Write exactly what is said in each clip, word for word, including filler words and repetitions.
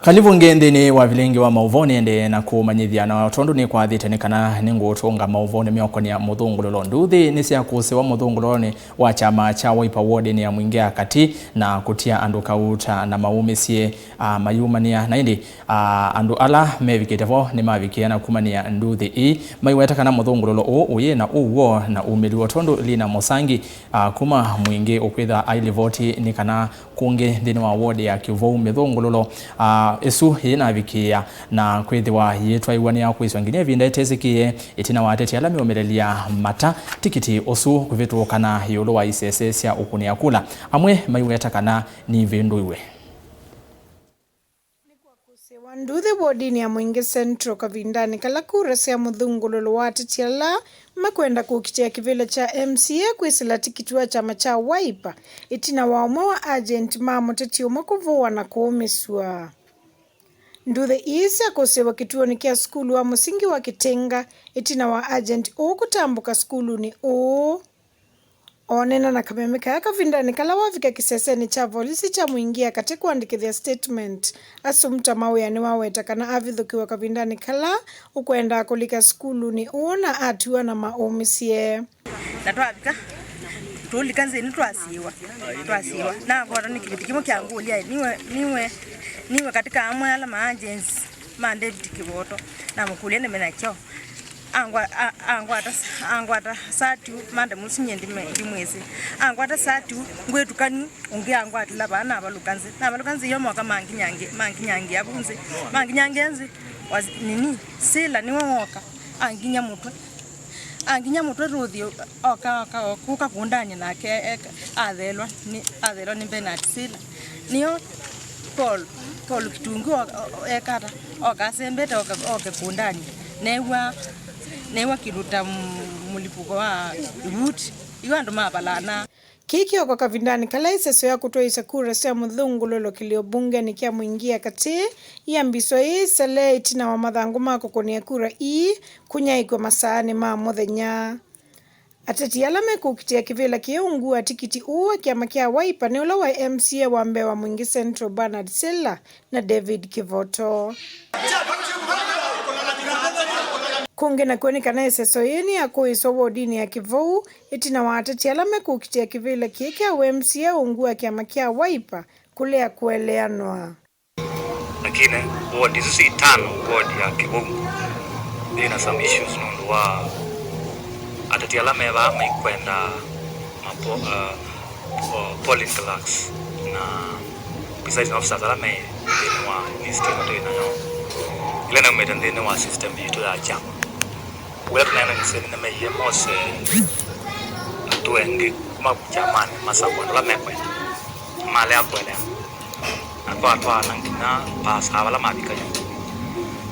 Kalivu ĩngĩ nthĩnĩ wa vilingi wa maũvoo. Nĩendee na kũmanyĩthya, na tondũ nĩkwathĩte nĩ kana nĩngũtũnga maũvoonĩ meũkonĩa mũthũngũlũlo. Nduthi nĩsyakũsĩwa mũthũngũlũlonĩ wa kyama kya Wiper wodinĩ ya Mwingĩ ya Katĩ na kũtia andũ kauta na maumĩsye, a, mayumanĩa. Na ĩndĩ, a, andũ ala mevikĩte vo nĩmavikĩe na kumanĩa nduthi ii. Maiweta kana mũthũngũlũlo ũũ ũyĩ na ũw'o na umĩlu, o tondũ Lina Mũsangi, a, kuma Mwingĩ ũkwĩthwa ailivoti nĩ kana kũngĩ nthĩnĩ wa wodi ya Kĩvou mĩthũngũlũlo, a, ĩsu yĩnavikĩĩa na kwĩthĩwa yĩtwaiwa nĩ ya kwĩswa nginya ĩvinda ĩtesĩkĩe, ĩtina wa ateti ala meũmĩlĩlya mata tikiti ũsu kũvĩtũkana ĩũlũ wa isese sya ũkũnĩa kula. Amwe maiweta kana nivĩndũiwe. Nĩkwakũsĩwa nduthi wodinĩ ya Mwingĩ Central kavindanĩ kala kura sya mũthũngũlũlo wa ateti ala makwenda kũkitĩa kĩvĩla kya M C A kwĩsĩla tikiti wa kyama kya Wiper, ĩtina wa ũmwe wa agent ma mũteti ũmwe kũvũwa na kũũmĩsw'a. Nduthi ii syakũsĩwa kĩtuonĩ kya sukulu wa mũsingi wa Kĩtĩnga, ĩtina wa agent ũũ kũtambũka sukulunĩ ũũ. Oneena na kameme kaya kavindanĩ kala wavika kĩsesenĩ kya volisi kya Mwingĩ ya Katĩ kũandĩkĩthya statement, Assumpta Mawĩa nĩwaweta kana avithũkĩwa kavindanĩ kala ũkwendaa kũlika sukulunĩ ũũ na atuwa na maũmĩsye. Na twavika, tũlika nzĩnĩ, twasiĩwa, twasiĩwa. Nakwata nĩ kĩveti kĩmwe kya ngũlya, niwe, niwe, niwe katika amwe ala ma agents ma David Kĩvoto. Namũkũlya nĩmena kyo. Angwa-, a-, angwata, angwata saa two, mande mũsu nyie ndime-, ndimwĩsĩ. Angwata saa two, ngwĩtukanu, ũngĩ angwatĩla vaa, navalũka nzĩ. Navalũka nzĩ, yo moka manginyangĩ-, manginyangĩa vu nzĩ. Manginyangĩa nzĩ, was-, nini, Sila nĩwe woka, anginya mũtwe. Anginya mũtwe tũthi, oka, oka, oka, kũka kũndany'a nake, eka, athelwa nĩ, athelwa nĩ Bernard Sila. Nĩyo Paul, Paul Kitungi o-, o-, ekata, oka asembete, oke, oke kũndani. Neew'a, neew'a kĩndũ ta m-, mũlipũko wa ivuti. Iu andũ mavalana. Kĩĩ kĩoko kavindanĩ kala ĩseso ya kũtwaĩĩsya kura sya mũthũngũlũlo kĩlĩo mbungenĩ kya Mwingĩ ya Katĩ yambiswa ĩ ĩsele ĩtina wa mathangũ ma kũkũnĩa kura ii kũnyaĩĩkw'a masaanĩ ma mũthenya. Ateti ala mekũkitĩa kĩvĩla kĩĩ ungu wa tikiti ũũ wa kyama kya Wiper nĩ ũla wa M C A wa mbee wa Mwingĩ Central Bernard Sila na David Kĩvoto. Kũngĩ nakw'o nĩ kana ĩseso yĩĩ nĩyakũĩĩswa wodinĩ ya Kĩvou ĩtina wa ateti ala mekũkitĩa kĩvĩla kĩĩ kya ũ M C A ungu wa kyama kya Wiper kũlea kũeleanwa. Lakini ward isu syĩ itano, ward ya Kĩvou yĩ na some issues nũndũ wa ateti ala me vaa maikwenda mapo-, uh, po-, polling clerks na presiding officers ala me nthĩnĩ wa list ĩno twĩ nayo, ĩla naumĩte nthĩnĩ wa system yitũ ya kyama. Ũla tũneenanisye nĩnemeie mose atũe angĩ kuma kyamanĩ masakũe andũ ala mekwenda. Malea kũeleana. Na twatwaana nginya paasaa vala mavika yu.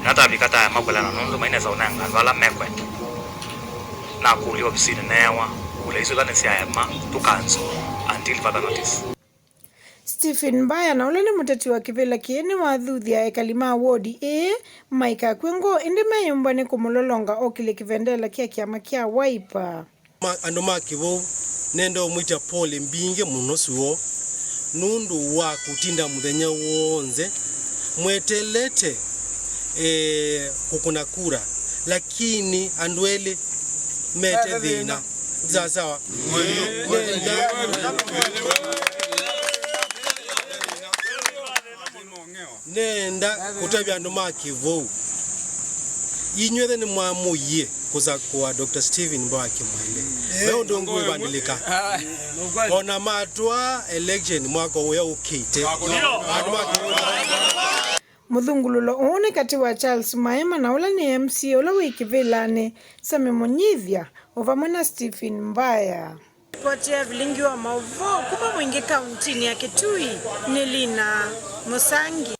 Na tavika taya makwelana nũndũ mainesa ũnenga andũ ala mekwenda. Nakũlya ovisinĩ neewa, kula isu ĩla nĩsyaema, tũkanzwa until further notice. Stephen Mbaya, na ũla nĩ mũteti wa kĩvĩla kĩĩ, nĩwathuthya ekali ma wodi ĩĩ maikakw'e ngoo, ĩndĩ meyũmba nĩ kũmũlolonga okĩlye kĩvendela kya kyama kya Wiper. Ma-, andũ ma Kĩvou, nenda ũmwĩtya pole mbingĩ mũno sũo nũndũ wa kũtinda mũthenya w'onthe mweteelete, eh, kũkũna kura, lakini andũ elĩ mete thĩna. Sawa sawa. Nenda, nenda kũtavya andũ ma Kĩvou. Inyw'ĩ nĩmwamũie kũsakũa Doctor Stephen Mbaya Kimwele. Ve ũndũ ũngĩ wĩvandĩlĩka. Ona matwaa election mwaka ũya ũkĩte. Andũ ma Kĩvou. Mũthũngũlũlo ũũ nĩ katĩ wa Charles Maema na ũla nĩ M C A ũla wĩ kĩvĩlanĩ, Sammy Mũnyithya, o vamwe na Stephen Mbaya. Ripoti ya vilingi wa maũvoo kuma Mwingĩ kauntinĩ ya Kitui nĩ Lina Mũsangi.